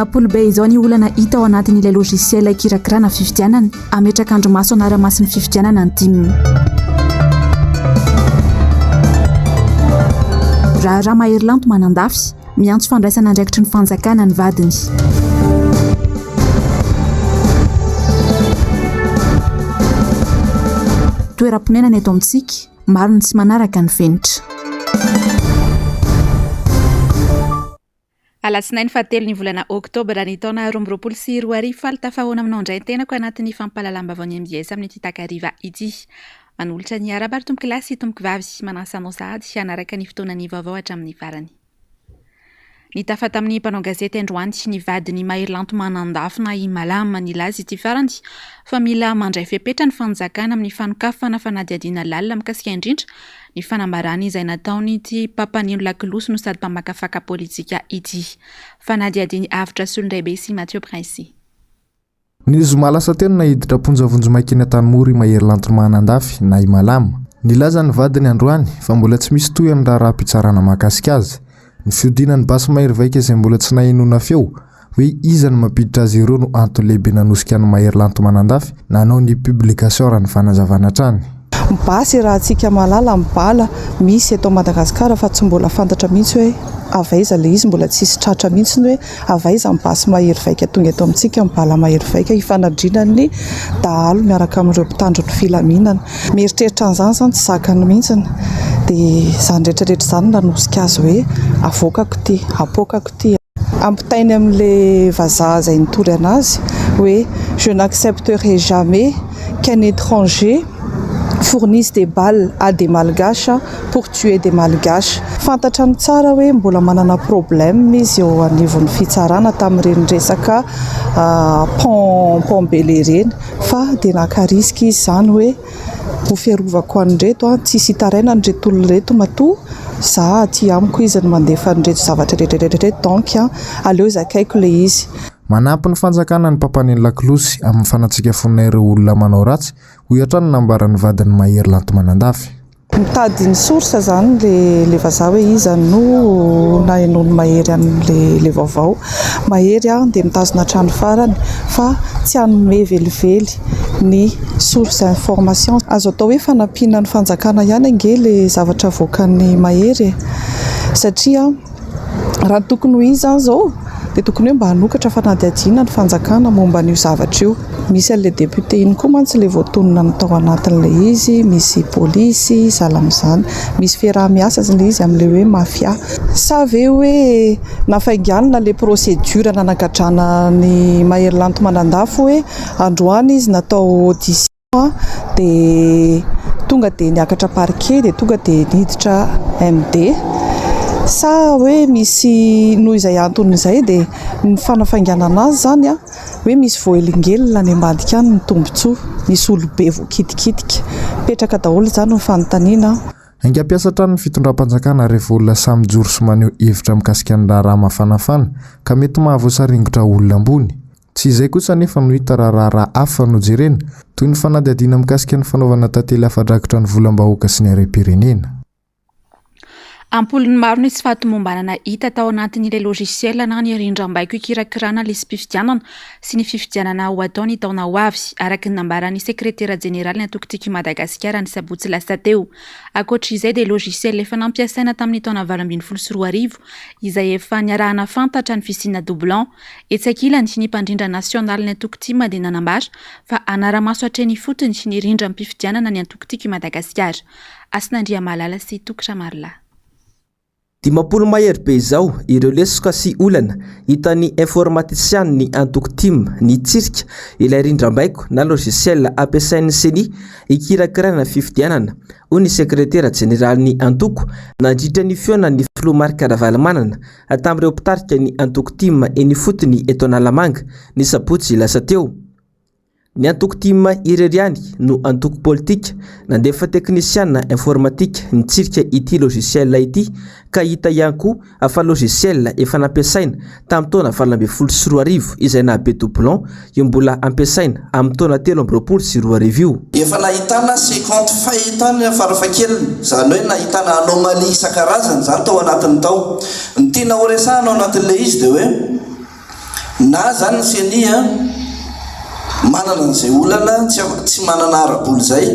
50 be izao ny olana hita ao anatin'ilay logiciel hikirakirana fifidianana. Hametraka andrimaso hanara-maso ny fifidianana ny tim. Raharaha Maherilanto Manandafy, miantso fandraisana andraikitry ny fanjakana ny vadiny. Toeram-ponenana eto amintsika, maro ny tsy manaraka ny fenitra. Alatsinainy fahatelo ny volana oktobra ny taona 2022. Faly tafahaona aminao indray ny tenako anatin'ny fampahalalam-baovao ny MJS amin'ity takariva ity. Manolotra ny arahaba ry tompokolahy sy tompokovavy, manasa anao sahady hanaraka ny fotoanan'ny vaovao hatramin'ny farany. Nitafa tamin'ny mpanao gazety androany ny vadin'i Maherilanto Manandafy na i Malama. Nilaza ity farany fa mila mandray fepetra ny fanjakana amin'ny fanokafana fanadihadiana lalina mikasika indrindra ny fanambarana izay nataon'ity mpampaneno lakolosy no sady mpamakafaka politika ity. Fanadihadian'i Avotra Solondraibe sy Mathieu Princy. Ny zoma lasa teo no naiditra am-ponja vonjimaika eny Antanimora i Mahery Lanto Manandafy na i Malama. Nilaza ny vadiny androany fa mbola tsy misy tohiny ny raharaham-pitsarana mahakasika azy. Ny fihodinan'ny basy mahery vaika izay mbola tsy nahenoana feo hoe iza no mampiditra azy ireo no antony lehibe nanosika an'i Mahery Lanto Manandafy nanao ny publication raha ny fanazavana hatrany. Ny basy iarahantsika mahalala ny bala misy eto Madagascar fa tsy mbola fantatra mihitsy hoe avy aiza ilay izy, mbola tsisy tratra mihitsy ny hoe avy aiza ny basy mahery vaika tonga eto amintsika, ny bala mahery vaika ifanandrinan'ny dahalo miaraka amin'ireo mpitandro ny filaminana. Mieritreritra an'izany izany tsy zakany mihitsy dia izany rehetra rehetra izany no nanosika azy hoe avoakako ity, apoakako ity. Ampitainy amin'ilay vazaha izay nitory an'azy hoe je n'accepterai jamais qu'un étranger fournisse des balles à des malgaches pour tuer des malgaches. Fantatrany tsara hoe mbola manana problème izy eo anivon'ny fitsarana tamin'ireny resaka pont pont Bele ireny fa dia naka risque izy izany hoe ho fiarovako an'ireto an, tsisy hitarainana ireto olona ireto matoa za aty amiko izy no mandefa an'ireto zavatra rehetra rehetra ireto donc aleo zakaiko ilay izy. Manampy ny fanjakana ny mpampaneno lakolosy amin'ny fanatsikafonana ireo olona manao ratsy, hoy hatrany ny nambaran'ny vadin'i Mahery Lanto Manandafy. Mitady ny source zany le le vazaha hoe iza no nahenoan'i Mahery an'le le vaovao. Mahery an dia mitazona hatrany farany fa tsy hanome velively ny source information. Azo atao hoe fanampiana ny fanjakana ihany ange le zavatra avoakan'i Mahery e! Satria Raha ny tokony ho izy izany izao dia tokony hoe mba hanokatra fanadihadiana ny fanjakana momba an'io zavatra io. Misy an'ilay député iny koa mantsy ilay voatonona ny tao anatin'ilay izy, misy polisy, sahala amin'izany. Misy fiaraha-miasa ilay izy amin'ilay hoe mafia. Sa ve hoe nafainganina ilay procédure nanagadrana an'i Mahery Lanto Manandafy hoe androany izy natao audition? dia tonga dia niakatra parquet dia tonga dia niditra MD sa hoe misy noho izay antony izay dia ny fanafainganana azy izany an hoe misy voahelingelina any ambadika any ny tombontsoa, misy olobe voakitikitika, mipetraka daholo izany ny fanontaniana. Haingam-piasa hatrany ny fitondram-panjakana rehefa olona samy mijoro sy maneho hevitra mikasika ny raharaha mafanafana ka mety mahavoasaringotra olona ambony. Tsy izay kosa anefa no hita raha raharaha hafa no jerena, toy ny fanadihadiana mikasika ny fanaovana tantely afa-drakotra ny volam-bahoaka sy ny harem-pirenena. Am-polony maro ny tsy fahatomombanana hita tao anatin'ilay logiciel na ny rindrambaiko hikirakirana lisi-pifidianana sy ny fifidianana ho atao ny taona ho avy, araka ny nambaran'ny sekretera jeneralin'ny antoko Tiako i Madagasikara ny sabotsy lasa teo. Ankoatra izay dia logiciel efa nampiasaina tamin'ny taona 2018 izay efa niarahana fantatra ny fisiana doublon Etsy ankilany, ny mpandrindra nasionalin'ny antoko tim dia nanambara fa hanara-maso hatreny ifotony ny rindram-pifidianana ny antoko Tiako i Madagasikara. Hasina Andriamalala sy Toky Ramarolahy. 50 mahery be izao ireo lesoka sy olana hitan'ny informatisianin'ny antoko tim nitsirika ilay rindrambaiko na logiciel ampiasain'ny ceni hikirakirana fifidianana, hoy ny sekretera jeneralin'ny antoko nandritra ny fihaonan'ny filoha Marc Ravalomanana tamin'ireo mpitarika ny antoko tim eny ifotony eto Analamanga ny sabotsy lasa teo. Ny antoko tim irery ihany no antoko politika nandefa teknisiana informatika nitsirika ity logiciel ity ka hita ihany koa fa logiciel efa nampiasaina tamin'ny taona 2018 izay nahabe doublon io mbola ampiasaina amin'ny taona 2023 io. Efa nahitana 50 failles tany farafahakeliny, izany hoe nahitana anomalie isan-karazany izany tao anatiny tao. Ny tiana horesahana ao anatin'ilay izy dia hoe. Na zany ny ceni a manana an'izay olana tsy tsy manana ara-bola izay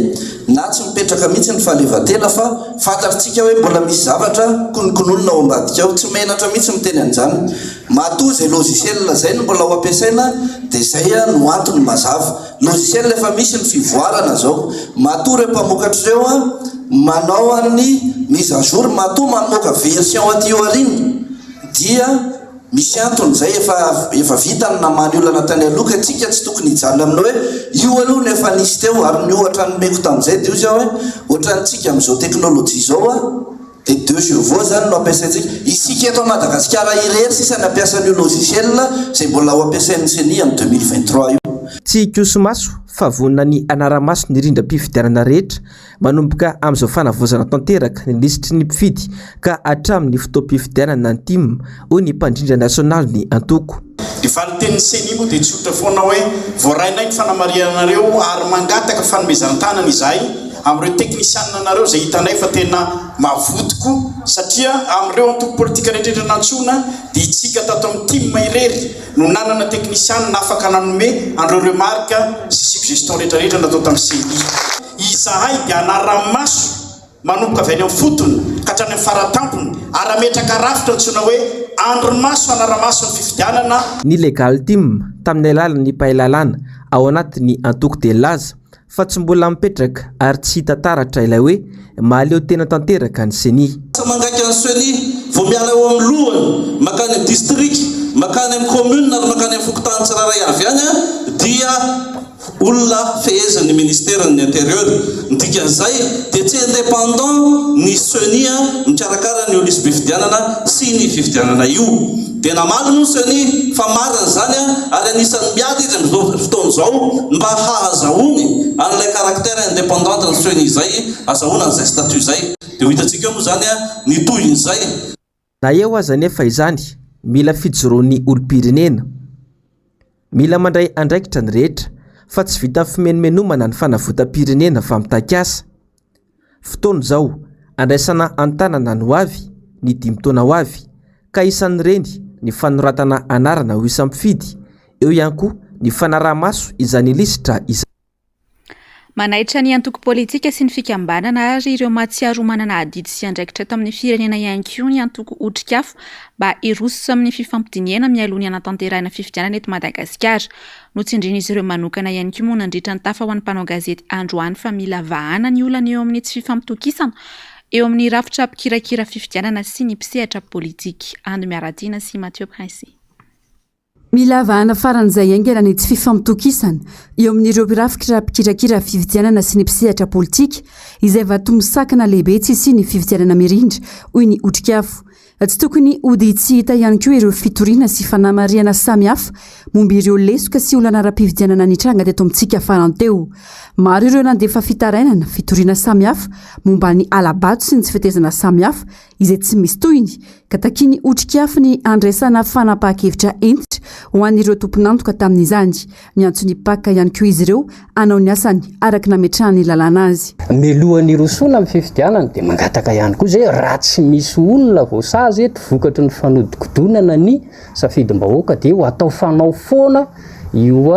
na tsy mipetraka mihitsy ny fahaleovantena fa fantatritsika hoe mbola misy zavatra konokononina ao ambadika ao. Tsy menatra mihitsy miteny an'izany. Matoa izay logiciel izay no mbola ho ampiasaina dia izay no antony mazava. Logiciel efa misy ny fivoarana zao. Matoa ireo mpamokatra ireo manao an'ny mise à jour, matoa mamoaka version aty aoriana dia misy antony izay efa efa vita ny namaha ny olana tany aloha ka tsika tsy tokony hijanona amin'ny hoe io aloha no efa nisy teo ary ny ohatra nomeko tamin'izay dia hozy aho hoe ohatrantsika amin'izao teknolojia izao Dia deux chevaux zany no ampiasaintsika. Isika eto Madagasikara irery sisa ny hampiasa an'io logiciel izay mbola ho ampiasain'ny ceni amin'ny 2023 io. Tsy hikoso-maso fa vonona ny hanara-maso ny rindram-pifidianana rehetra manomboka amin'izao fanavaozana tanteraka ny lisitry ny mpifidy ka hatramin'ny fotoam-pifidianana ny tim, hoy ny mpandrindra nasionalin'ny antoko. Ny valintenin'ny ceni moa dia tsotra foana hoe, voarainay ny fanamarihanareo ary mangataka fanomezan-tanana izahay amin'ireo teknisianina anareo izay hitanay fa tena mavoto koa satria amin'ireo antoko politika rehetra nantsoina dia itsika tato amin'ny tim irery no nanana teknisianina afaka nanome an'ireo remarques sy suggestions rehetra rehetra natao tamin'ny ceni. Izahay dia hanara-maso manomboka avy any amin'ny fotony ka hatrany amin'ny faratampony ary hametraka rafitra antsoina hoe andrimaso hanara-maso ny fifidianana. Ny Legal Team, tamin'ny alalan'ny mpahay lalàna ao anatin'ny antoko dia nilaza fa tsy mbola mipetraka ary tsy hita taratra ilay hoe mahaleo tena tanteraka ny Ceni. Asa mangaika ny Ceni vao miala eo amin'ny lohany mankany amin'ny distrika, mankany amin'ny commune ary mankany amin'ny fokontany tsirairay avy any dia Olona fehezin'ny ministeran'ny interieur. Ny dikan'izay dia tsy indépendant ny ceni mikarakara ny lisi-pifidianana sy ny fifidianana io. Dia namaly moa ny ceni fa marina izany ary anisan'ny miady izy amin'izao fotoana izao mba hahazahoany an'ilay caractère indépendant ny ceni izay, azahoana an'izay statut izay. Dia ho hitantsika eo moa izany ny tohin'izay. Na eo aza anefa izany, mila fijoroan'ny olom-pirenena. Mila mandray andraikitra ny rehetra fa tsy vitan'ny fimenomenomana ny fanavotam-pirenena fa mitaky asa. Fotoana izao andraisana an-tanana ny hoavy, ny dimy taona ho avy, ka isan'ireny ny fanoratana anarana ho isan'ny mpifidy, eo ihany koa ny fanaraha-maso izany lisitra izany. Manaitra ny antoko politika sy ny fikambanana ary ireo mahatsiaro ho manana adidy sy andraikitra eto amin'ny firenena ihany koa ny antoko Otrikafo mba hiroso amin'ny fifampidinihana mialoha ny hanatanterahina fifidianana eto Madagasikara. Notsindrian'izy ireo manokana ihany koa moa nandritra ny tafa ho an'ny mpanao gazety androany fa mila vahana ny olana eo amin'ny tsy fifampitokisana eo amin'ny rafitra mpikirakira fifidianana sy ny mpisehatra politika. Ando Miaratiana sy Mathieu Prince. Mila vahana faran'izay haingana ny tsy fifampitokisana eo amin'ireo mpirafikira mpikirakira fifidianana sy ny mpisehatra politika, izay vato misakana lehibe tsy hisian'ny fifidianana mirindra, hoy ny Otrikafo. Tsy tokony hody tsy hita ihany koa ireo fitoriana sy fanamarihana samihafa momba ireo lesoka sy olana ara-pifidianana nitranga teto amintsika farany teo. Maro ireo nandefa fitarainana, fitoriana samihafa momba ny hala-bato sy ny tsy fetezana samihafa izay tsy misy tohiny, ka takian'ny Otrikafo ny handraisana fanapahan-kevitra hentitra ho an'ireo tompon'antoka tamin'izany. Miantso ny Pac ihany koa izy ireo hanao ny asany araka ny nametrahan'ny lalàna azy. Mialohan'ny hirosoana amin'ny fifidianana dia mangataka ihany koa izay raha tsy misy olona voasazy eto vokatry ny fanodikodonana ny safidim-bahoaka dia ho atao fanao foana io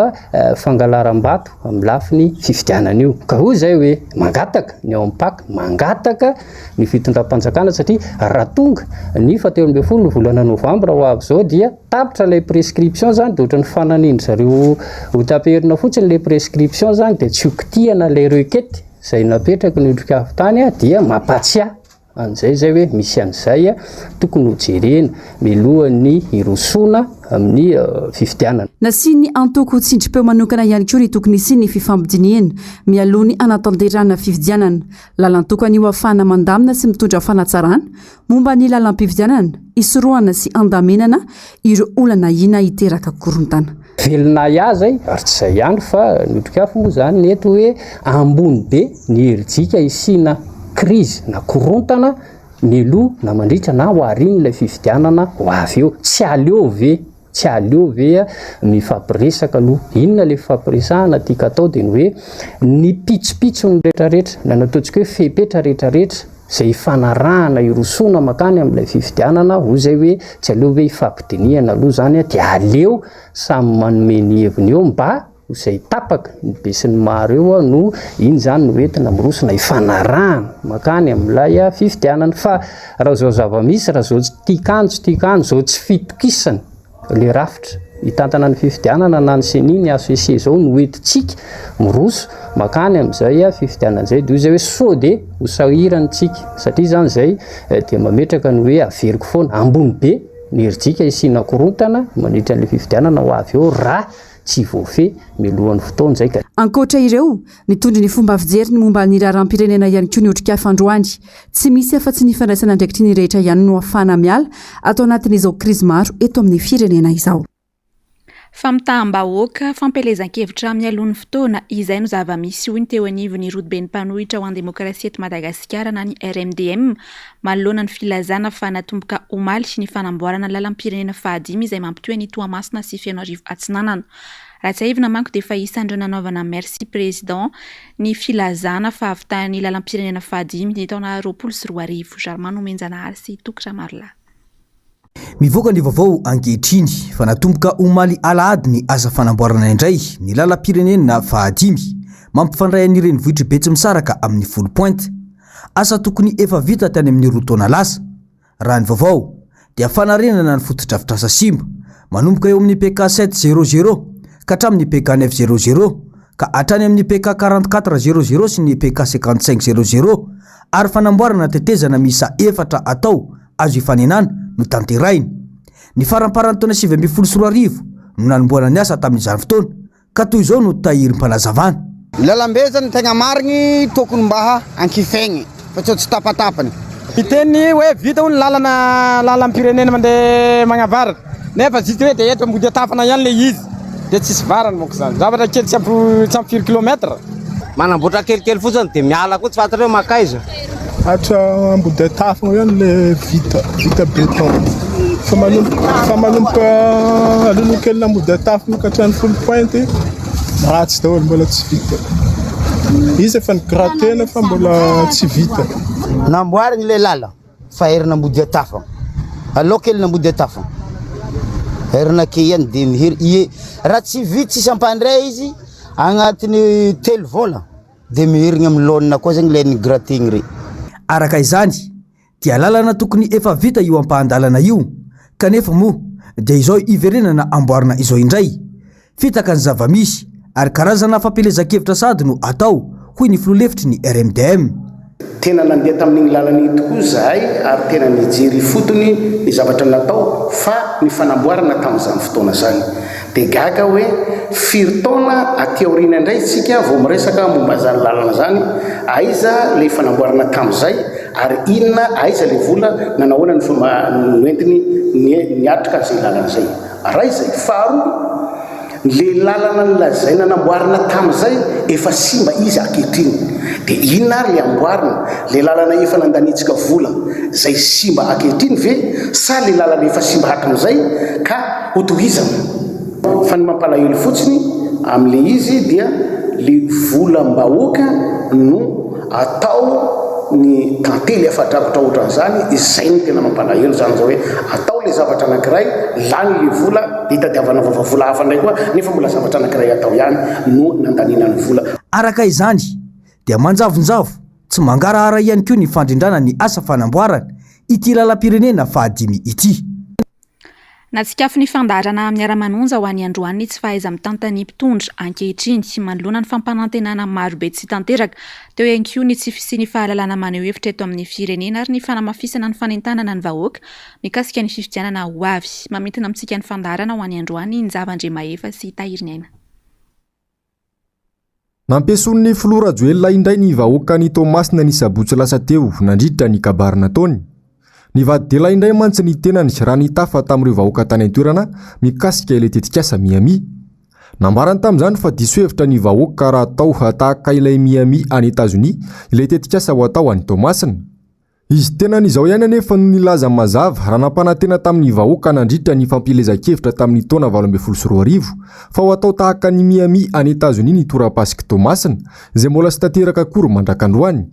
fangalaram-bato amin'ny lafiny fifidianana io. Ka hoy izay hoe mangataka ny ao amin'ny Pac, mangataka ny fitondram-panjakana satria raha tonga ny fahatelo ambin'ny folo volana novambra ho avy izao dia tapitra ilay prescription izany dia ohatran'ny fananindry zareo ho taperina fotsiny ilay prescription izany dia tsy ho kitihana ilay requête izay napetraky ny otrikafo tany dia mampatsiahy an'izay izay hoe misy an'izay tokony ho jerena milohan'ny hirosoana amin'ny fifidianana. Nasian'ny antoko tsindrim-peo manokana ihany koa ny tokony hisian'ny fifampidinihana mialoha ny hanatanterahana fifidianana. Lalan-tokana io ahafahana mandamina sy mitondra fanatsarana momba ny lalam-pifidianana, hisorohana sy handaminana ireo olana ahiana hiteraka korontana. Velon'ahiahy izay, ary tsy izay ihany fa ny otrikafo moa izany ny eto hoe ambony be ny herijika hisiana krizy na korontana mialoha na mandritra na ho aorian'ilay fifidianana ho avy eo. Tsy aleo ve Tsy aleo ve mifampiresaka aloha? Inona ilay fifampiresahana tiako atao dia ny hoe ny pitsopitsony rehetrarehetra, na ny ataontsika hoe fepetra rehetrarehetra. izay ifanarahana hirosoana mankany amin'ilay fifidianana, hoy izay hoe tsy aleo ve hifampidinihana aloha izany dia aleo samy manome ny heviny eo mba ho izay tapaka ny besinimaro eo no iny izany no entina mirosona hifanarahana mankany amin'ilay fifidianana. Fa raha izao zava-misy, raha izao tsy tiako any tsy tiako any, izao tsy fitokisana Le rafitra hitantana ny fifidianana na ny ceni ny HCC zao no entintsika miroso makany amin'izay fifidianana izay de hoy zay hoe sao de ho sahirana tsika satria zany zay dia mametraka ny hoe averiko foana ambony be ny herijika hisiana korontana mandritra an'le fifidianana ho avy eo raha tsy voafehy mialohan'ny fotoana izay ka. Ankoatra ireo, nitondra ny fomba fijeriny momba ny raharaham-pirenena ihany koa ny Otrikafo androany. Tsy misy afa-tsy ny fandraisana andraikitry ny rehetra ihany no ahafahana miala ato anatin'izao krizy maro eto amin'ny firenena izao. Famitaham-bahoaka, fampielezan-kevitra mialoha ny fotoana, izay no zava-misy, hoy ny teo anivon'ny Rodoben'ny mpanohitra ho an'ny demokrasia eto Madagasikara na ny RMDM, manoloana ny filazana fa natomboka omaly ny fanamboarana ny lalam-pirenena fahadimy izay mampitohy an'i Toamasina sy Fenoarivo Atsinanana. Raha tsiahivina manko dia efa isan'ireo nanaovana Merci Président ny filazana fa hahavitan'ny lalam-pirenena fahadimy ny taona 2020. Germain Nomenjanahary sy Toky Ramarolahy. Mivoaka ny vaovao ankehitriny fa natomboka omaly alahady ny asa fanamboarana indray ny lalam-pirenena fahadimy mampifandray an'ny renivohitr'i Betsimisaraka amin'ny Foulpointe. Asa tokony efa vita tany amin'ny roa taona lasa. Raha ny vaovao dia fanarenana ny fotodrafitrasa simba manomboka eo amin'ny PK sept zéro zéro ka hatramin'ny PK neuf zéro zéro ka hatrany amin'ny PK 44 zéro zéro sy ny PK 55 zéro zéro ary fanamboarana tetezana miisa efatra atao azo ifanenana no tanterahina. Ny faramparan'ny taona 2019 no nanombohana ny asa tamin'izany fotoana Ka toy izao no tahirim-panazavana. Ny lalambe zany tegna marigny tokony mba ankifegny fa tsy tsy tapatapany. Miteny hoe vita hono lalana lalam-pirenena mandeha magnavaratra nefa juste hoe de eto Ambodiatafana ihany le izy de tsisy varany manko zany, zavatra kely tsy ampy tsy ampy firy kilomètre. Manamboatra kelikely fotsiny de miala koa tsy fantatra hoe makaiza. Hatra Ambodiatafana ihany le vita, vita béton. Fa manomboka fa manomboka alohaloha kelin'ny Ambodiatafana ka hatrany Foulpointe ratsy daholo mbola tsy vita. Izy efa ni-gratter-na fa mbola tsy vita. Namboarigny le lala fa herin'Ambodiatafana. Alao kelin'Ambodiatafana. Herina ake ihany de mihery. Ie, raha tsy vita tsisy ampandray izy agnatin'ny telo vôla. Dia miherigna amin'ny laonina koa zegny le ni-gratter-gny re. Araka izany dia lalana tokony efa vita io ampahan-dalana io kanefa moa dia izao iverenana amboarina izao indray. Fitaka ny zava-misy ary karazana fampielezan-kevitra sahady no atao, hoy ny filoha lefitry ny RMDM. Tena nandeha tamin'igny lalana igny tokoa izahay ary tena nijery ifotony ny zavatra natao fa ny fanamboarana tamin'izany fotoana izany. Dia gaga aho hoe firy taona aty aoriana indray isika vao miresaka momba an'izany lalana izany, aiza ilay fanamboarana tamin'izay ary inona, aiza ilay vola, nanahoana ny fomba noentiny niatrika an'izay lalana izay. Iray izay. Faharoa, Le lalana nolazaina namboarina tamin'izay efa simba izy ankehitriny. De inona ary le amboarina? Le lalana efa nandaniantsika vola zay simba ankehitriny ve sa le lalana efa simba hatramin'izay ka hotohizana? Fa ny mampalahelo fotsiny amle izy dia le volam-bahoaka no atao ny tantely afa-drakotra ohatran'izany, izay no tena mampalahelo zany zao hoe atao le zavatra anankiray, lany le vola, dia itadiavana vava-vola hafa indray koa, nefa mbola zavatra anankiray atao ihany no nandaniana ny vola. Araka izany dia manjavonjavo, tsy mangarahara ihany koa ny fandrindrana ny asa fanamboarana ity lalam-pirenena fahadimy ity. Natsikafo ny fandaharana Miara-manonja ho an'ny androany ny tsy fahaiza-mitantan'ny mpitondra ankehitriny manoloana ny fampanantenana marobe tsy tanteraka. Teo ihany koa ny tsy fisian'ny fahalalana maneho hevitra eto amin'ny firenena ary ny fanamafisana ny fanentanana ny vahoaka mikasika ny fifidianana ho avy. Mamintina amintsika ny fandaharana ho an'ny androany Njava Andriamahefa sy Tahiriniaina. Nampieson'ny filoha Rajoelina indray ny vahoakan'i Toamasina ny sabotsy lasa teo nandritra ny kabary nataony. Nivadi-dela indray mantsy ny tenany raha nitafa tamin'ireo vahoaka tany an-toerana mikasika ilay tetikasa Miami. Nambarany tamin'izany fa diso hevitra ny vahoaka raha atao tahaka ilay Miami any Etazonia ilay tetikasa ho atao any Toamasina. Izy tenany izao ihany anefa no nilaza mazava raha nampanantena tamin'ny vahoaka nandritra ny fampielezan-kevitra tamin'ny taona 2018 fa ho atao tahaka an'i Miami any Etazonia ny torapasik'i Toamasina, izay mbola tsy tanteraka akory mandrak'androany.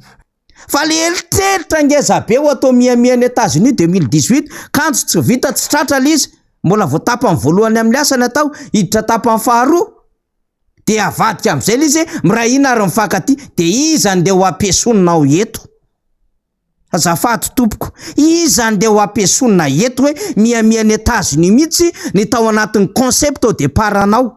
Fa le eritreritra ngeza be ho atao Miami any Etats-Unis 2018 kanjo tsy vita tsy tratra le izy, mbola vao tapany voalohany amin'ny asa ny atao, hiditra tapany faharoa de avadika amin'izay le izy hoe miray hina ary mifankatia, de iza ndeha ho ampiesonina ao eto? Azafady tompoko, iza ndeha ho ampiesonina eto hoe Miami any Etats-Unis mihitsy ny tao anatin'ny concept au départ anao?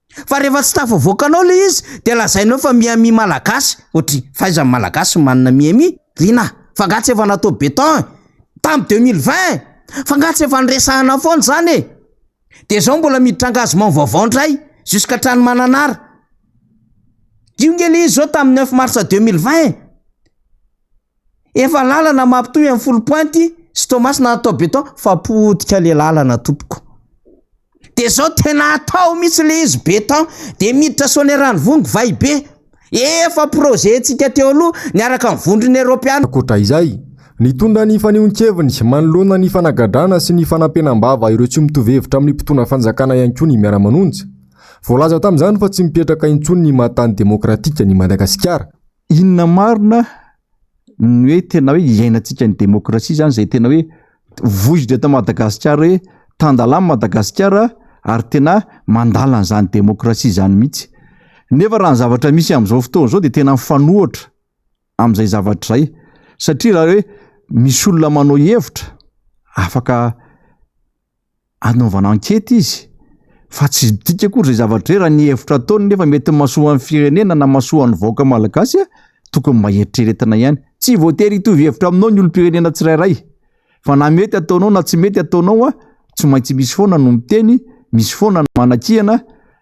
Fa rehefa tsy tafavoakanao le izy dia lazainao fa Miami malagasy, ohatry fahaizan'ny malagasy manana Miami? Rinah, fa nga tsy efa natao beton e? Tam 2020? Fa nga tsy efa niresahana foana izany e? Dia zao mbola miditra engagement vaovao ndray jusqu'à hatrany Mananara. Io nge le izy zao tam 9 mars 2020 e! Efa lalana mampitohy an'i Foulpointe sy Toamasina natao beton fa potika le lalana tompoko. De zao tena atao mihitsy le izy beton de miditra Soanieranivongo vay be. Efa projet tsika teo aloha niaraka amin'ny vondrona eropeana. Ankoatra izay, nitondra ny fanehoan-keviny manoloana ny fanagadrana sy ny fanampenam-bava ireo tsy mitovy hevitra amin'ny mpitondra fanjakana ihany koa ny Miara-manonja. Voalaza tamin'izany fa tsy mipetraka intsony ny maha tany demokratika an'i Madagasikara. Inona marina ny hoe tena hoe iainantsika ny demokrasia zany izay tena hoe voizina eto Madagasikara hoe tan-dalàna Madagasikara ary tena mandala an'izany demokrasia izany mihitsy. Nefa raha ny zavatra misy amin'izao fotoana izao dia tena mifanohitra amin'izay zavatra izay satria raha hoe misy olona manao hevitra afaka anaovana ankety izy fa tsy midika akory izay zavatra izay raha ny hevitra ataony nefa mety mahasoa ny firenena na mahasoa ny vahoaka malagasy a, tokony mba eritreretina ihany. Tsy voatery hitovy hevitra aminao ny olom-pirenena tsirairay fa na mety ataonao na tsy mety ataonao a, tsy maintsy misy foana no miteny, misy foana ny manakihana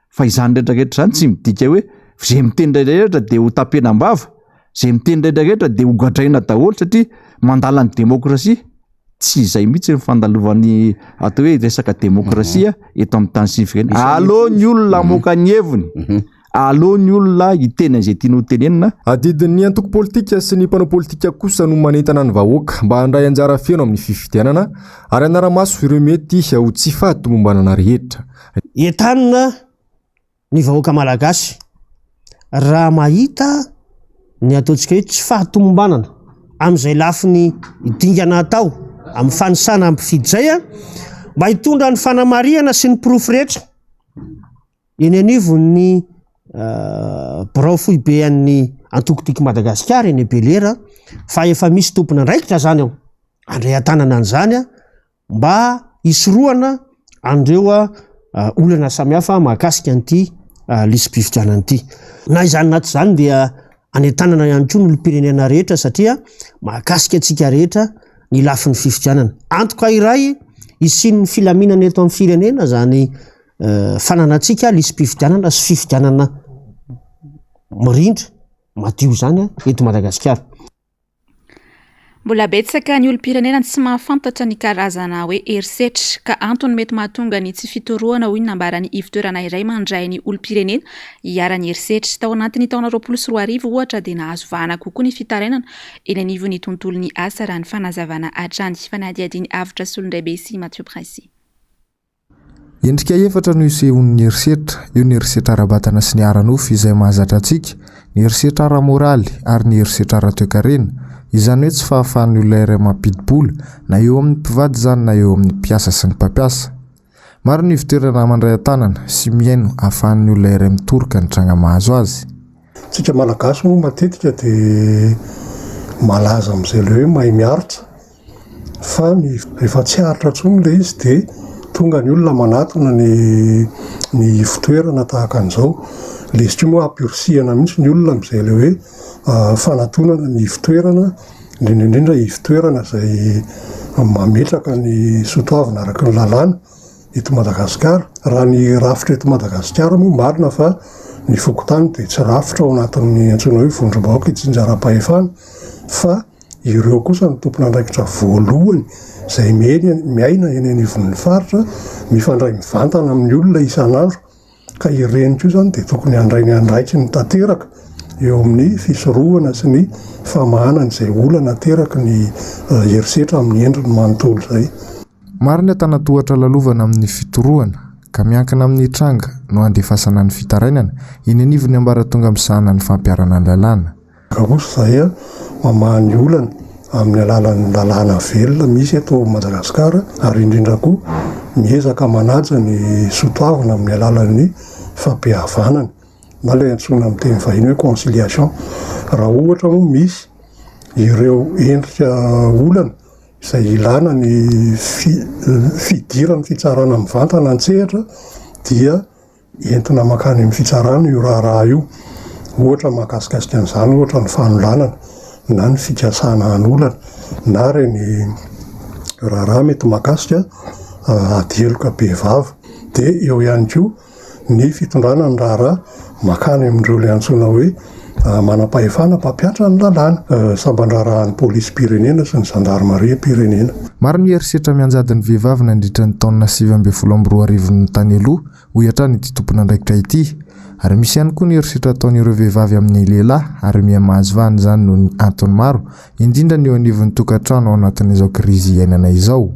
fa izany rehetra rehetra izany tsy midika hoe izay miteny rehetra rehetra dia ho tapenam-bava, izay miteny rehetra rehetra dia ho gadraina daholo satria mandala ny demokrasia. Tsy izay mihitsy ny fandalovan'ny atao hoe resaka demokrasia eto amin'ny tany sy ny firenena. Aleo ny olona hamoaka ny heviny, aleo ny olona hiteny an'izay tiany ho tenenina. Adidin'ny antoko politika sy ny mpanao politika kosa no manentana ny vahoaka mba handray anjara feno amin'ny fifidianana ary hanara-maso ireo mety ho tsy fahatomombanana rehetra. Entanina ny vahoaka malagasy raha mahita ny ataontsika hoe tsy fahatomombanana amin'izay lafiny dingana atao amin'ny fanisana mpifidy izay a, mba hitondra ny fanamarihana sy ny porofo rehetra eny anivon'ny birao foibe an'ny antoko Tiako Madagasikara eny Belera fa efa misy tompon'andraikitra zany ao handray an-tanana an'izany a. mba hisorohana an'ireo olana samihafa mahakasika an'ity lisi-pifidianana ity. Na izany na tsy izany dia anentanana ihany koa ny olom-pirenena rehetra satria mahakasika antsika rehetra ny lafiny fifidianana. Antoka iray hisian'ny filaminana eto amin'ny firenena izany fananantsika lisi-pifidianana sy fifidianana mirindra madio izany eto Madagasikara. Mbola betsaka ny olom-pirenena tsy mahafantatra ny karazana hoe herisetra ka antony mety mahatonga ny tsy fitorohana hoy ny nambaran'ny ivontoerana iray mandray ny olom-pirenena iharan'ny herisetra. Tao anatin'ny taona 2020 ohatra dia nahazo vahana kokoa ny fitarainana eny anivon'ny tontolon'ny asa raha ny fanazavana hatrany. Fanadihadian'i Avotra Solondraibe sy Mathieu Princi. Endrika efatra no isehoan'ny herisetra, eo ny herisetra ara-batana sy ny ara-nofo izay mahazatra antsika, ny herisetra ara-moraly ary ny herisetra ara-toekarena, izany hoe tsy fahafahan'ny olona iray mampidi-bola na eo amin'ny mpivady izany na eo amin'ny mpiasa sy ny mpampiasa. Maro ny ivontoerana mandray an-tanana sy mihaino ahafahan'ny olona iray mitoroka ny tranga mahazo azy. Tsika Malagasy moa matetika dia malaza amin'izay ilay hoe mahay miaritra fa ny rehefa tsy aritra intsony ilay izy dia tonga ny olona manatona ny ny ivon-toerana tahaka an'izao. Ilay izy koa moa ampirisihana mihitsy ny olona amin'izay ilay hoe fanatonana ny ivon-toerana, indrindra indrindra ivon-toerana izay mametraka ny soatoavina araka ny lalàna. eto Madagasikara. Raha ny rafitra eto Madagasikara moa marina fa ny fokontany dia tsy rafitra ao anatin'ny antsoina hoe vondrom-bahoaka itsinjaram-pahefana fa ireo kosa no tompon'andraikitra voalohany izay miaina eny anivon'ny faritra, mifandray mivantana amin'ny olona isan'andro. Ka ireny koa izany dia tokony handray ny andraikiny tanteraka eo amin'ny fisorohana sy ny famahana an'izay olana ateraky ny herisetra amin'ny endriny manontolo izay. Maro ny antanantohatra lalovana amin'ny fitorohana ka miankina amin'ny tranga no handefasana ny fitarainana eny anivon'ny ambaratonga misahana ny fampiharana ny lalàna. Ka kosa izahay mamaha ny olana amin'ny alalan'ny lalàna velona misy eto Madagasikara ary indrindra koa miezaka manaja ny soatoavina amin'ny alalan'ny fampihavanana na ilay antsoina amin'ny teny vahiny hoe conciliation. Raha ohatra moa misy ireo endrika olana izay ilana ny fidiran'ny fitsarana mivantana an-tsehatra dia entina mankany amin'ny fitsarana io raharaha io. Ohatra mahakasikasika an'izany ohatra ny fanolanana na ny fikasana hanolana na ireny raharaha mety mahakasika ady heloka bevava. Dia eo ihany koa ny fitondrana ny raharaha mankany amin'ireo ilay antsoina hoe manam-pahefana mpampihatra ny lalàna, samban-draharahan'ny polisim-pirenena sy ny zandarimariam-pirenena. Maro ny herisetra mianjady ny vehivavy nandritra ny taona 2019 tany aloha, hoy hatrany ity tompon'andraikitra ity. Ary misy ihany koa ny herisetra ataon'ireo vehivavy amin'ny lehilahy ary miha mahazo vahana izany noho ny antony maro, indrindra ny eo anivon'ny tokantrano ao anatin'izao krizy iainana izao.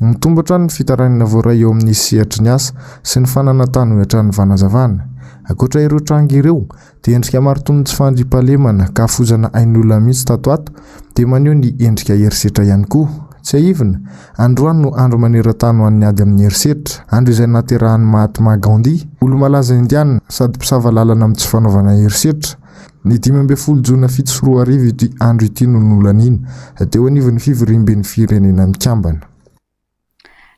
Mitombo hatrany ny fitarainana voaray eo amin'ny sehatry ny asa sy ny fananan-tany hoy hatrany ny fanazavana. Ankoatra ireo tranga ireo, dia endrika maro toy ny tsy fandriampahalemana ka hafozana ain'olona mihitsy tato ato dia maneho ny endrika herisetra ihany koa. Tsiahivina, androany no andro maneran-tany ho an'ny ady amin'ny herisetra, andro izay nahaterahan'i Mahatma Gandhi, olo-malaza indiana sady mpisava lalana amin'ny tsy fanaovana herisetra. Ny 15 jona 2007 ity andro ity no nolaniana teo anivon'ny fivoriamben'ny Firenena Mikambana.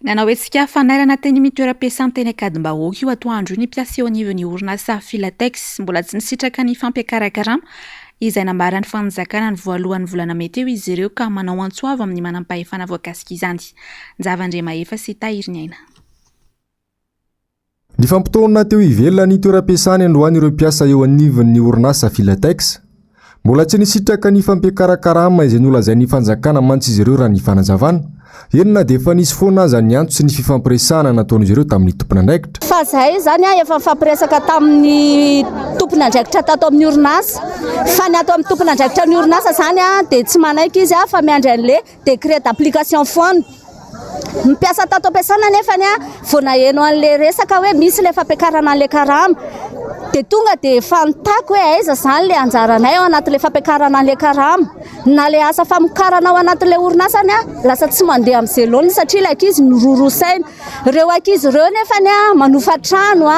Nanao hetsika fanairana teny amin'ny toeram-piasany teny Ankadimbahoaka io atoandro io ny mpiasa eo anivon'ny orinasa Filatex. Mbola tsy nisitraka ny fampiakaran-karama izay nambaran'ny fanjakana ny voalohan'ny volana mey teo izy ireo ka manao antso avo amin'ny manam-pahefana voakasika izany. Njava Andriamahefa sy Tahiriniaina. Nifampitaona teo ivelan'ny toeram-piasany androany ireo mpiasa eo anivon'ny orinasa Filatex. Mbola tsy nisitraka ny fampiakaran-karama izay nolazain'ny fanjakana mantsy izy ireo raha ny fanazavana. Eny na dia efa nisy foana aza ny antso sy ny fifampiresahana nataon'izy ireo tamin'ny tompon'andraikitra. Fa zahay izany efa nifampiresaka tamin'ny tompon'andraikitra tato amin'ny orinasa. Fa ny ato amin'ny tompon'andraikitra ny orinasa izany dia tsy manaiky izy fa miandry an'ilay Décret d'application foana. Ny mpiasa tato am-piasana nefany vao naheno an'ilay resaka hoe misy ilay fampiakarana an'ilay karama dia tonga dia efa nitaky hoe aiza izany ilay anjaranay ao anatin'ilay fampiakarana an'ilay karama. Na ilay asa famokarana ao anatin'ilay orinasa any lasa tsy mandeha amin'izay laoniny satria ilay ankizy miroroa saina. Ireo ankizy ireo nefany manofa trano,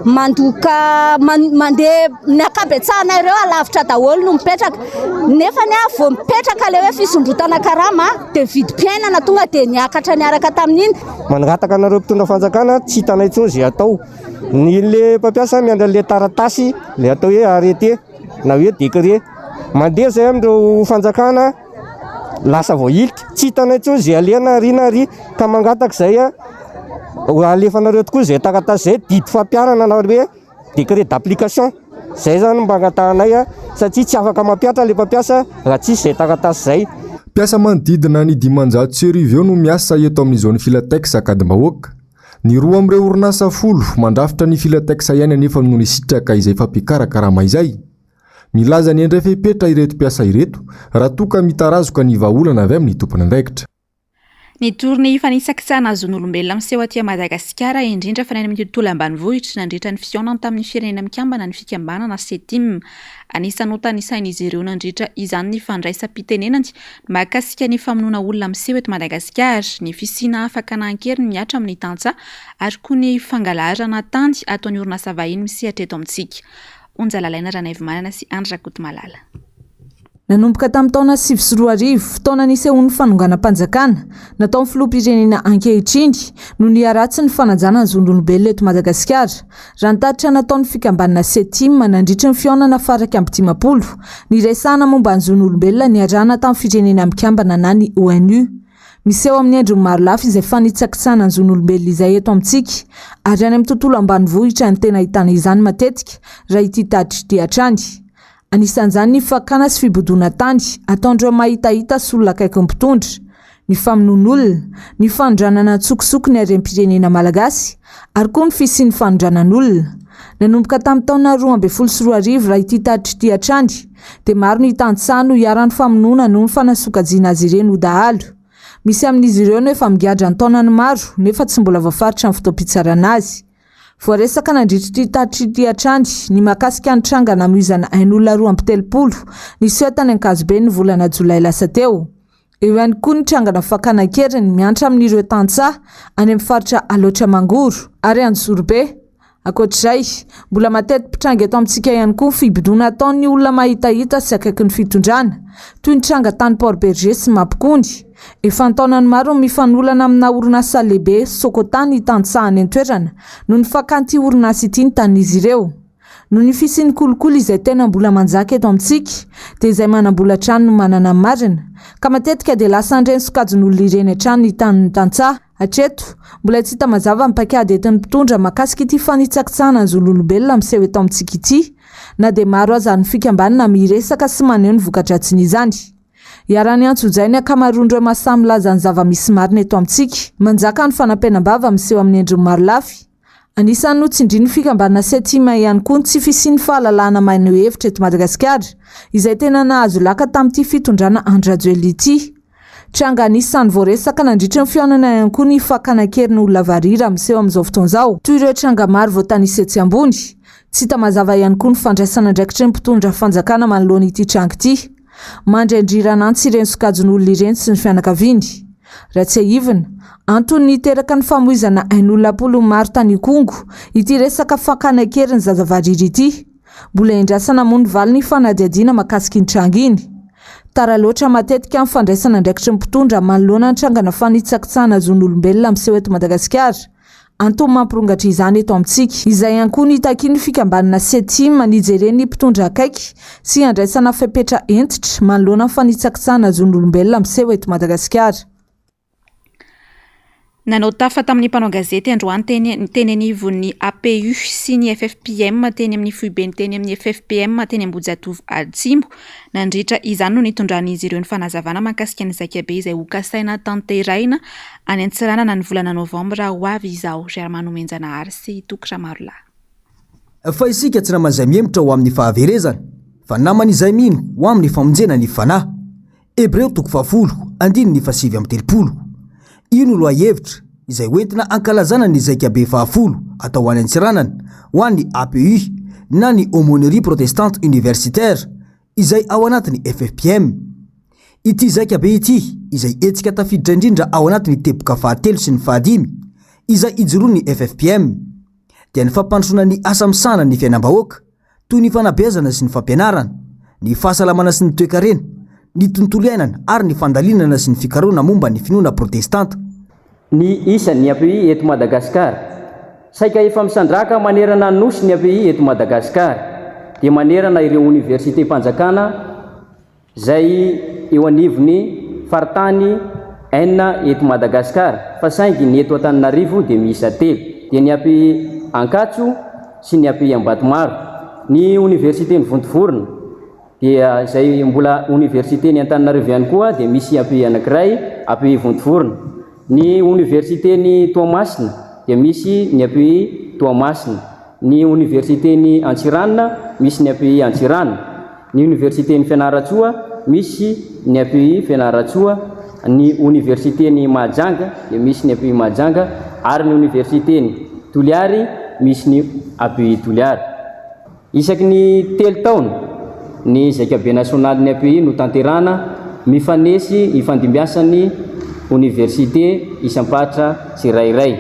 mandoka, mandeha ny ankabetsahana ireo alavitra daholo no mipetraka. Nefany vao mipetraka ilay hoe fisondrotana karama dia ny vidim-piainana tonga dia niakatra niaraka tamin'iny. Mangataka anareo mpitondra fanjakana tsy hitanay intsony izay atao. Ny le mpampiasa miandry an'ilay taratasy ilay atao hoe arrêté na hoe décret. Mandeha izay amin'ireo fanjakana. Lasa voahilika, tsy hitanay intsony izay aleha na ary na ary, ka mangataka izay a, ho alefanareo tokoa izay taratasy izay, didy fampiharana na hoe décret d'application, izay izany no mba angatahanay a, satria tsy afaka mampihatra ilay mpampiasa raha tsisy izay taratasy izay. Mpiasa manodidina ny 1500 eo no miasa eto amin'ny zone Filatex Ankadimbahoaka. Ny roa amin'ireo orinasa folo mandrafitra ny Filatex ihany anefa no nisitraka izay fampiakaran-karama izay. Milaza ny handray fepetra ireto mpiasa ireto raha toa ka mitarazoka ny vahaolana avy amin'ny tompon'andraikitra. Nitory ny fanisakitsahana zon'olombelona miseho aty Madagasikara, indrindra fa ny any amin'ny tontolo ambanivohitra, nandritra ny fihaonany tamin'ny Firenena Mikambana ny fikambanana Setim. Anisan'ny notanisain'izy ireo nandritra izany ny fandraisam-pitenenany mahakasika ny famonoana olona miseho eto Madagasikara, ny fisiana fakana an-keriny mihatra amin'ny tantsaha ary koa ny fangalarana tany ataon'ny orinasa vahiny misehatra eto amintsika. Onja Lalaina Ranaivomanana sy Andry Rakotomalala. Nanomboka tamin'ny taona 2009, fotoana nisehoan'ny fanonganam-panjakana nataon'ny filoham-pirenena ankehitriny, no niharatsy ny fanajana ny zon'olombelona eto Madagasikara, raha ny tatitra nataon'ny fikambanana Setim nandritry ny fihaonana faha 51 niresahana momba ny zon'olombelona niarahana tamin'ny Firenena Mikambana na ny ONU. Miseho amin'ny endriny marolafy izay fanitsakitsahana ny zon'olombelona izay eto amintsika, ary any amin'ny tontolo ambanivohitra no tena ahitana izany matetika, raha ity tatitra ity hatrany. Anisan'izany ny fakana sy fibodoana tany ataon'ireo mahitahita sy olona akaiky ny mpitondra, ny famonoan'olona, ny fanondranana an-tsokosoko ny harem-pirenena malagasy, ary koa ny fisian'ny fanondranan'olona. Nanomboka tamin'ny taona 2012 raha ity tatitra ity hatrany dia maro ny tantsaha no iharan'ny famonoana noho ny fanasokajiana azy ireny ho dahalo. Misy amin'izy ireo no efa migadra an-taonany maro nefa tsy mbola voafaritra ny fotoam-pitsarana azy. Voaresaka nandritra ity tatitra ity hatrany ny mahakasika ny tranga namoizana ain'olona 32 niseho tany Ankazobe ny volana jolay lasa teo. Eo ihany koa ny trangana fakana an-keriny miantra amin'ireo tantsaha any amin'ny faritra Alaotra Mangoro ary Anjozorobe. Ankoatra izay, mbola mateti-pitranga eto amintsika ihany koa ny fibodoana ataon'ny olona mahitahita sy akaiky ny fitondrana, toy ny tranga tany Port Bergé sy Mampikony. Efa an-taonany maro no mifanolana amina orinasa lehibe Socota ny tantsaha any an-toerana noho ny fakan'ity orinasa ity ny tanin'izy ireo. Noho ny fisian'ny kolikoly izay tena mbola manjaka eto amintsika dia izay manam-bola hatrany no manana ny marina, ka matetika dia lasan'ireny sokajin'olona ireny hatrany ny tanin'ny tantsaha. Hatreto, mbola tsy hita mazava ny paikady entin'ny mpitondra mahakasika ity fanitsakitsahana ny zon'olombelona miseho eto amintsika ity, na dia maro aza ny fikambanana miresaka sy maneho ny voka-dratsin'izany. Iharan'ny antsojay ny ankamaroan'ireo mahasahy milaza ny zava-misy marina eto amintsika. Manjaka ny fanampenam-bava miseho amin'ny endriny marolafy. Anisan'ny notsindrin'ny fikambanana Setima ihany koa ny tsy fisian'ny fahalalahana maneho hevitra eto Madagasikara, izay tena nahazo laka tamin'ity fitondrana Andry Rajoelina ity. Tranga anisan'ny voaresaka nandritra ny fihaonana ihany koa ny fakana an-keriny olona varira miseho amin'izao fotoana izao, toy ireo tranga maro voatanisa etsy ambony. Tsy hita mazava ihany koa ny fandraisan'andraikitry ny mpitondra fanjakana manoloana ity tranga ity. Mandry an-driran'antsy ireny sokajin'olona ireny sy ny fianakaviany. Raha tsiahivina, antony niteraka ny famoizana ain'olona am-polony maro tany Ikongo ity resaka fakana an-keriny zaza varira ity. Mbola endrasana moa ny valin'ny fanadihadiana mahakasika iny tranga iny. Tara loatra matetika ny fandraisana andraikitry ny mpitondra manoloana ny trangana fanitsakitsahana zon'olombelona miseho eto Madagasikara. Antony mampirongatra izany eto amintsika. Izay ihany koa no itakian'ny fikambanana Setim ny hijeren'ny mpitondra akaiky sy handraisana fepetra hentitra manoloana ny fanitsakitsahana zon'olombelona miseho eto Madagasikara. Nanao tafa tamin'ny mpanao gazety androany teny teny anivon'ny APU sy ny FFPM teny amin'ny foibeny teny amin'ny FFPM teny Ambohijatovo Atsimo. Nandritra izany no nitondran'izy ireo ny fanazavana mahakasika ny zaikabe izay hokasaina tanterahina any Antsiranana ny volana novambra ho avy izao. Germain Nomenjanahary sy Toky Ramarolahy. Fa isika tsy naman'izay mihemotra ho amin'ny fahaverezana, fa naman'izay mino ho amin'ny famonjena ny fanahy. Hebreo toko fahafolo, andininy fahasivy amby telopolo. Io no lohahevitra izay hoentina hankalazana ny Zaikabe fahafolo atao any Antsiranana ho an'ny APU na ny Aumônerie Protestante Universitaire izay ao anatin'ny FFPM. Ity Zaikabe ity izay hetsika tafiditra indrindra ao anatin'ny teboka fahatelo sy ny fahadimy izay ijoroan'ny FFPM dia ny fampandrosoana ny asa misahana ny fiainam-bahoaka toy ny fanabeazana sy ny fampianarana, ny fahasalamana sy ny toekarena, ny tontolo iainana ary ny fandalinana sy ny fikarohana momba ny finoana protestanta. Ny isan' ny API eto Madagasikara. Saika efa misandrahaka manerana ny Nosy ny API eto Madagasikara, dia manerana ireo oniversitem-panjakana izay eo anivon'ny faritany enina eto Madagasikara, fa saingy ny eto Antananarivo dia miisa telo, dia ny API Ankatso sy ny API Ambatomaro. Ny oniversiten'i Vontovorona dia izay mbola oniversiten'i Antananarivo ihany koa dia misy API anankiray, API Vontovorona. Ny oniversiten'i Toamasina dia misy ny API Toamasina. Ny oniversiten'i Antsiranana misy ny API Antsiranana. Ny oniversiten'i Fianarantsoa misy ny API Fianarantsoa. Ny oniversiten'i Mahajanga dia misy ny API Mahajanga ary ny oniversiten'i Toliary misy ny API Toliary. Isaky ny telo taona, ny Zaikabe nasionalin'ny API no tanterahana, mifanesy ifandimbiasan'ny oniversite isam-paritra tsirairay.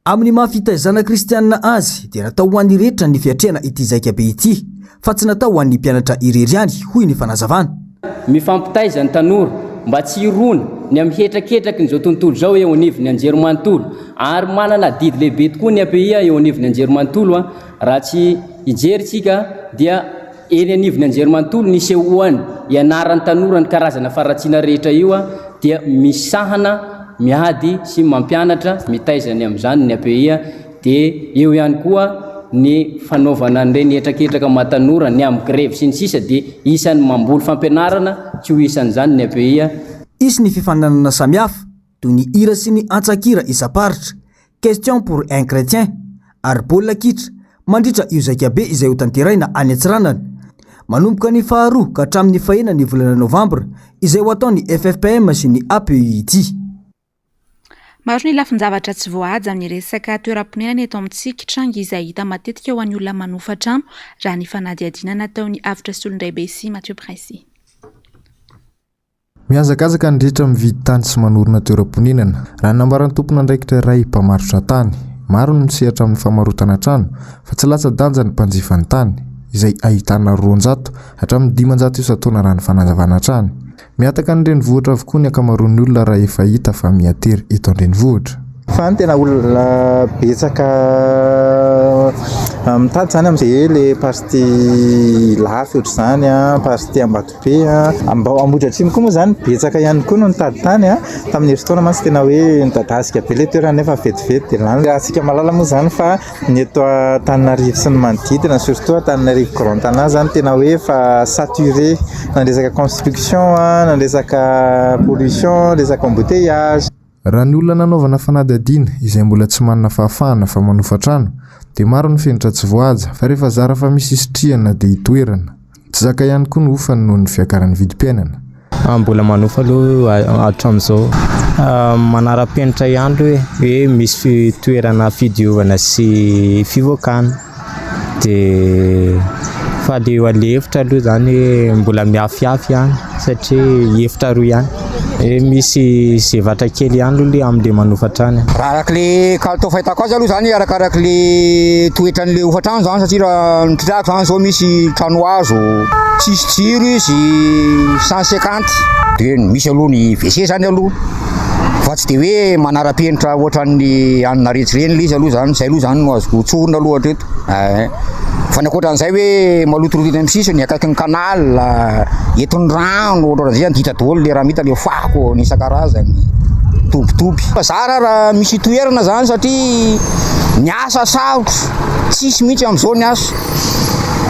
Amin'ny maha fitaizana kristianina azy dia natao ho an'ny rehetra ny fiatrehana ity zaikabe ity fa tsy natao ho an'ny mpianatra irery ihany, hoy ny fanazavana. Mifampitaiza ny tanora mba tsy hirona ny amin'ny hetraketrakin'izao tontolo izao eo anivon'ny anjerimanontolo ary manana adidy lehibe tokoa ny API eo anivon'ny anjerimanontolo Raha tsy hijery tsika dia eny anivon'ny anjerimanontolo ny isehoany ianaran'ny tanora ny karazana faharatsiana rehetra io dia misahana miady sy mampianatra mitaiza ny amin'izany ny API dia eo ihany koa ny fanaovana an'ireny hetraketraka maha tanora ny amin'ny grevy sy ny sisa dia isan'ny mamboly fampianarana tsy ho isan'izany ny API. Hisy ny fifaninanana samihafa toy ny hira sy ny antsan-kira isam-paritra, Question pour un chrétien, ary baolina kitra, mandritra io zaikabe izay hotanterahina any Antsiranana, manomboka ny faharoa ka hatramin'ny fahenina ny volana novambra, izay ho ataon'ny FFPM sy ny APU ity. Maro ny lafin-javatra tsy voahaja amin'ny resaka toeram-ponenana eto amintsika, tranga izay hita matetika ho an'ny olona manofa trano, raha ny fanadihadiana nataon'i Avotra Solondraibe sy Mathieu Princi. Mihazakazaka ny rehetra mividy tany sy manorina toeram-ponenana, raha ny nambaran'ny tompon'andraikitra iray mpamarotra tany. Maro ny misehatra amin'ny famarotana trano, fa tsy latsa-danja ny mpanjifa ny tany, izay ahitana 200 hatramin'ny 500 isan-taona raha ny fanazavana hatrany. Mihataka ny renivohitra avokoa ny ankamaroan'ny olona raha efa hita fa mihatery eto an-drenivohitra. Fa ny tena olona betsaka mitady izany amin'izay hoe le partie Ilafy ohatr'izany an, partie Ambatobe an, Ambohidratrimo koa moa izany betsaka ihany koa no nitady tany an, tamin'ny herintaona mantsy tena hoe nidadasika be ilay toerana nefa vetivety dia lany. Isika mahalala moa izany fa Ny eto Antananarivo sy ny manodidina, surtout Antananarivo Grand Tana zany tena hoe efa saturé na ny resaka construction, na ny resaka pollution, resaka embouteillage. Raha ny olona nanaovana fanadihadiana izay mbola tsy manana fahafahana fa manofa trano dia maro ny fenitra tsy voahaja fa rehefa zara fa misy isitrihana dia itoerana. Tsy zaka ihany koa ny hofany noho ny fiakaran'ny vidim-piainana. Mbola manofa aloha hatramin'izao. Manara-penitra ihany aloha e, hoe misy toerana fidiovana sy fivoakana. Dia fa le le efitra aloha izany hoe mbola miafiafy ihany satria efitra roa ihany. Hoe misy zevatra kely ihany aloha le amin'le manofa trano. Raha araka le kalitao fahitako azy aloha zany arakaraka le toetran'le hofantrano zany satria raha ny tritrako zany zao misy trano hazo tsisy jiro izy 150 de misy aloha ny WC zany aloha fa tsy de hoe manara-penitra ohatran'ny anona rehetra ireny le izy aloha zany zay aloha zany no azoko tsorina aloha hatreto eh. Fa ny ankoatran'izay hoe malotoloto eny amin'ny sisiny, akaikin'ny canal, entin'ny rano, ohatran'izay zany ditra daholo le raha mita le fako ny isan-karazany, tobitoby. Fa zara raha misy itoerana zany satria ny asa sarotra, tsisy mihitsy amin'izao ny asa.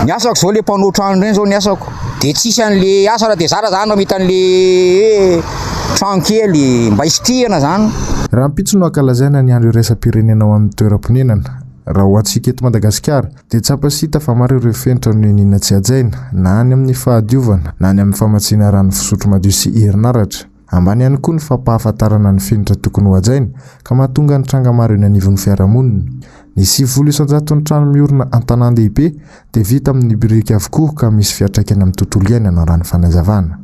Ny asako zao le mpanao trano ireny zao ny asako, de tsisy an'le asa raha de zara zany raha mahita an'le hoe trano kely mba hisitrihana zany. Rahampitso no hankalazaina ny andro iraisam-pirenena ho an'ny toeram-ponenana. Raha ho antsika eto Madagasikara, dia tsapa sy hita fa maro ireo fenitra nohiniana tsy hajaina, na any amin'ny fahadiovana, na any amin'ny famatsiana rano fisotro madio sy herinaratra. Ambany ihany koa ny fampahafantarana ny fenitra tokony hohajaina, ka mahatonga ny tranga maro eny anivon'ny fiarahamonina. Ny 90 isan-jaton'ny trano miorina an-tanàn-dehibe dia vita amin'ny biriky avokoa ka misy fiantraikany amin'ny tontolo iainana raha ny fanazavana.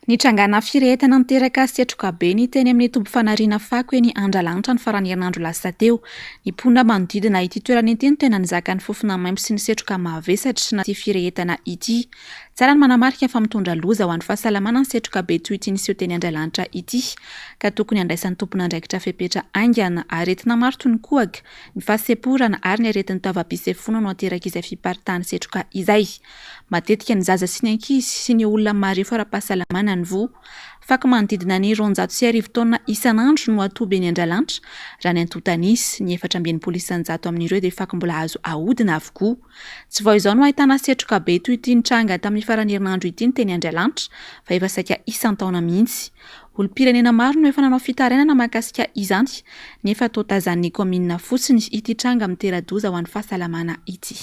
Nitrangana firehetana niteraka setroka be ny teny amin'ny toby fanariana fako eny Andralanitra ny faran'ny herinandro lasa teo. Ny mponina manodidina ity toerana ity no tena nizaka ny fofona maimbo sy ny setroka mavesatra ity firehetana ity. Tsara ny manamarika fa mitondra loza ho an'ny fahasalamana ny setroka be toy ity niseho teny Andralanitra ity ka tokony handraisan'ny tompon'andraikitra fepetra haingana. Aretina maro toy ny kohaka, ny fahasemporana ary ny aretin'ny taovam-pisefoana no aterak'izay fiparitahan'ny setroka izay. Matetika ny zaza sy ny ankizy sy ny olona marefo ara-pahasalamana no voa. Fako manodidina ny 1200 taonina isan'andro no atoby eny Andralanitra, raha ny antontan'isa. Ny 64% amin'ireo dia fako mbola azo ahodina avokoa. Tsy vao izao no ahitana setroka be toy ity nitranga tamin'ny faran'ny herinandro ity ny teny Andralanitra, fa efa saika isan-taona mihitsy. Olom-pirenena maro no efa nanao fitarainana mahakasika izany, nefa toa tazanin'ny kaominina fotsiny ity tranga mitera-doza ho an'ny fahasalamana ity.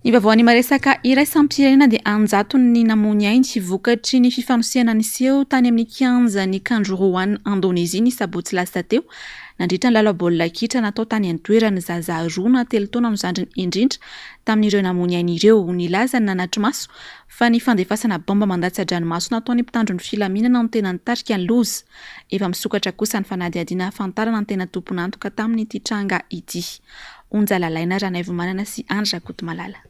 Ny vaovaon'ny maresaka iraisam-pirenena dia an-jatony ny namoy ny ainy vokatry ny fifanosehana niseho tany amin'ny kianjan'i Kanjuruhan Indonezia ny sabotsy lasa teo nandritra ny lalao baolina kitra natao tany an-toerana. Zaza roa na telo taona no zandriny indrindra tamin'ireo namoy ny ainy ireo. Nilaza ny nanatri-maso fa ny fandefasana baomba mandatsa-dranomaso nataon'ny mpitandro ny filaminana no tena nitarika ny loza. Efa misokatra kosa ny fanadihadiana hahafantarana ny tena tompon'antoka tamin'ity tranga ity. Onja Lalaina Ranaivomanana sy Andry Rakotomalala.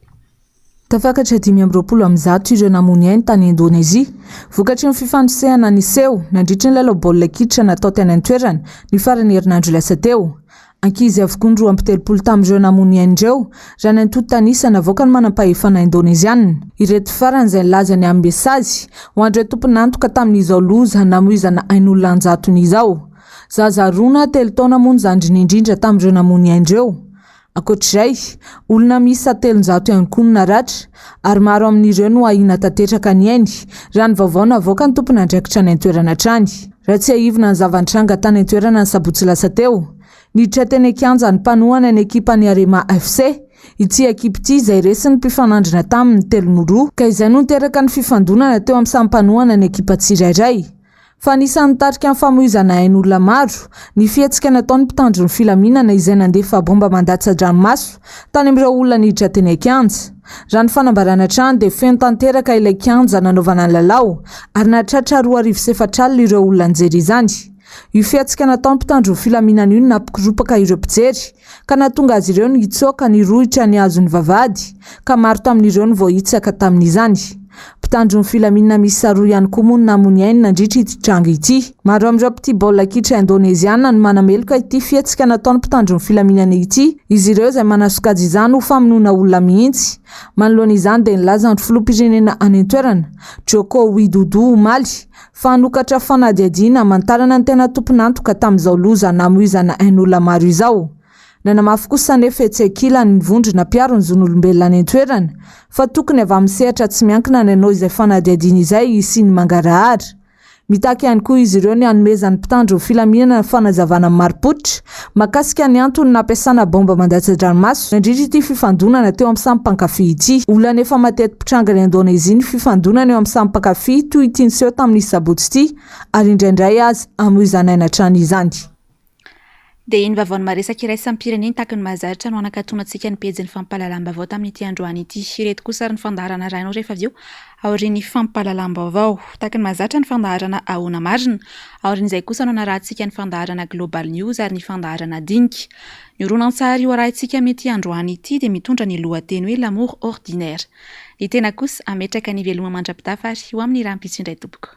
Tafakatra 125 ireo namoy ainy tany Indonezia, vokatry ny fifanosehana niseho nandritry ny lalao baolina kitra natao tany an-toerana, ny faran'ny herinandro lasa teo. Ankizy avokoa ny 32 tamin'ireo namoy ainy ireo, raha ny antontan'isa navoakan'ny manampahefana indoneziana. Ireto farany izay nilaza ny hanome sazy ho an'ireo tompon'antoka tamin'izao loza namoizana ain'olona an-jatony izao. Zaza roa na telo taona moa no zandriny indrindra tamin'ireo namoy ny ainy ireo. Ankoatr'izay, olona miisa 300 ihany koa no naratra, ary maro amin'ireo no ahiana tanteraka ny ainy, raha ny vaovao navoakan'ny tompon'andraikitra any an-toerana hatrany. Raha tsiahivina ny zava-nitranga tany an-toerana ny sabotsy lasa teo, niditra teny an-kianja ny mpanohana ny ekipan'ny Arema FC, ity ekipa ity izay resin'ny mpifanandrina taminy telo no roa, ka izay no niteraka ny fifandonana teo amin'ny samy mpanohana ny ekipa tsirairay. Fa anisan'ny nitarika ny famoizana ain'olona maro ny fihetsika nataon'ny mpitandro ny filaminana izay nandefa bomba mandatsa-dranomaso tany amin'ireo olona niditra teny an-kianja. Raha ny fanambarana hatrany dia feno tanteraka ilay kianja nanaovana ny lalao ary nahatratra 4004 ireo olona nijery izany. Io fihetsika nataon'ny mpitandro ny filaminana io no nampikoropaka ireo mpijery ka nahatonga azy ireo nitsoaka nirohitra nihazo ny vavahady ka maro tamin'ireo no voahitsaka tamin'izany. Mpitandro ny filaminana miisa roa ihany koa moa no namoy ny ainy nandritra ity tranga ity. Maro amin'ireo mpitia baolina kitra Indoneziana no manameloka ity fihetsika nataon'ny mpitandro ny filaminana ity, izy ireo izay manasokajy izany ho famonoana olona mihitsy. Manoloana izany dia nilaza ny filoham-pirenena any an-toerana, Joko Widodo omaly, fa hanokatra fanadihadiana hamantarana ny tena tompon'antoka tamin'izao loza namoizana ain'olona maro izao. Nanamafy kosa anefa etsy ankilany ny vondrona mpiaro ny zon'olombelona any an-toerana fa tokony avy amin'ny sehatra tsy miankina ny hanao izay fanadihadiana izay hisian'ny mangarahara. Mitaky ihany koa izy ireo ny hanomezan'ny mpitandro ny filaminana fanazavana marim-pototra mahakasika ny antony nampiasana baomba mandatsa-dranomaso nandritra ity fifandonana teo amin'ny samy mpankafy ity. Olana efa mateti-pitranga any Indonezia ny fifandonana eo amin'ny samy mpankafy toy ity niseho tamin'ny sabotsy ity ary indraindray aza amoizana aina hatrany izany. Dia iny vaovaon'ny maresaka iraisam-pirenena tahaky ny mahazatra no hanakatonantsika ny pejin'ny fampahalalam-baovao tamin'ity androany ity. Ireto kosa ary ny fandaharana arahinao rehefa avy eo aorian'ny fampahalalam-baovao. Tahaky ny mahazatra ny fandaharana Ahoana Marina. Aorian'izay kosa no hanarahantsika ny fandaharana Global News ary ny fandaharana Dinika. Ny horonantsary ho arahintsika amin'ity androany ity dia mitondra ny lohateny hoe L'amour ordinaire. Ny tena kosa hametraka ny veloma mandra-pitafa ary ho amin'ny rahampitso indray tompoko.